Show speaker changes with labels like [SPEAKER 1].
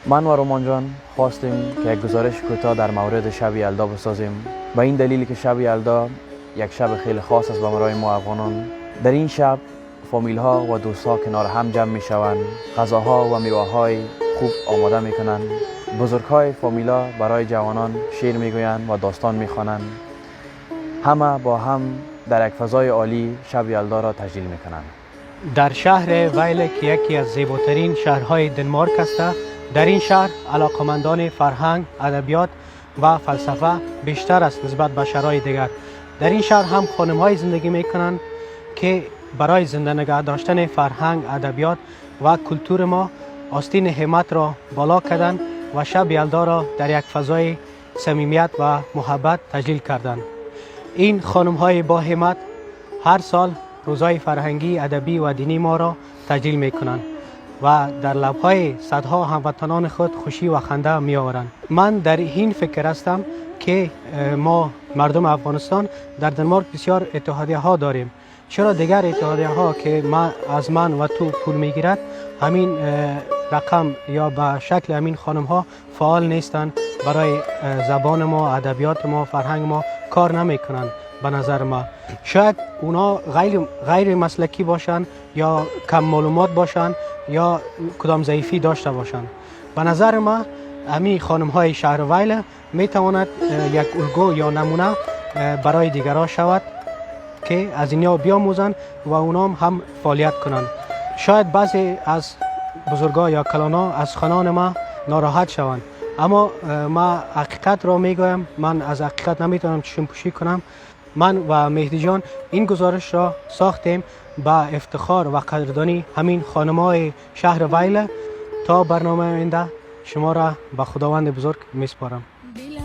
[SPEAKER 1] من و رومان جان خواستیم که یک گزارش کوتاه در مورد شب یلدا بسازیم، به این دلیل که شب یلدا یک شب خیلی خاص است برای ما افغانان. در این شب فامیل ها و دوست ها کنار هم جمع می شوند، غذاها و میوه های خوب آماده می کنند، بزرگ های فامیلا برای جوانان شعر می گویند و داستان می خوانند. همه با هم در یک فضای عالی شب یلدا را تجلیل می کنند.
[SPEAKER 2] در شهر ویل که یکی از زیباترین شهرهای دنمارک است، در این شهر علاقمندان فرهنگ، ادبیات و فلسفه بیشتر است نسبت به شهرهای دیگر. در این شهر هم خانم های زندگی میکنند که برای زنده نگه داشتن فرهنگ، ادبیات و کلتور ما آستین همت را بالا کردند و شب یلدا را در یک فضای صمیمیت و محبت تجلیل کردند. این خانم های با همت هر سال روزهای فرهنگی، ادبی و دینی ما را تجلیل می کنند و در لبهای صدها هموطنان خود خوشی و خنده می آورند. من در این فکر هستم که ما مردم افغانستان در دنمارک بسیار اتحادیه ها داریم. چرا دیگر اتحادیه ها که ما از من و تو پول می گیرد همین رقم یا به شکل همین خانم ها فعال نیستند، برای زبان ما، ادبیات ما، فرهنگ ما کار نمی کنند؟ به نظر ما شاید اونا غیر مسلکی باشند یا کم معلومات باشند یا کدام ضعیفی داشته باشند. به نظر ما امی خانم های شهر ویل می تواند یک الگو یا نمونه برای دیگران شود که از اینها بیاموزند و اونا هم فعالیت کنند. شاید بعضی از بزرگا یا کلانا از سخنان ما ناراحت شوند، اما ما حقیقت را میگویم. من از حقیقت نمیتونم چشم پوشی کنم. من و مهدی جان این گزارش را ساختیم با افتخار و قدردانی همین خانمای شهر ویله. تا برنامه آینده شما را به خداوند بزرگ میسپارم.
[SPEAKER 3] دلم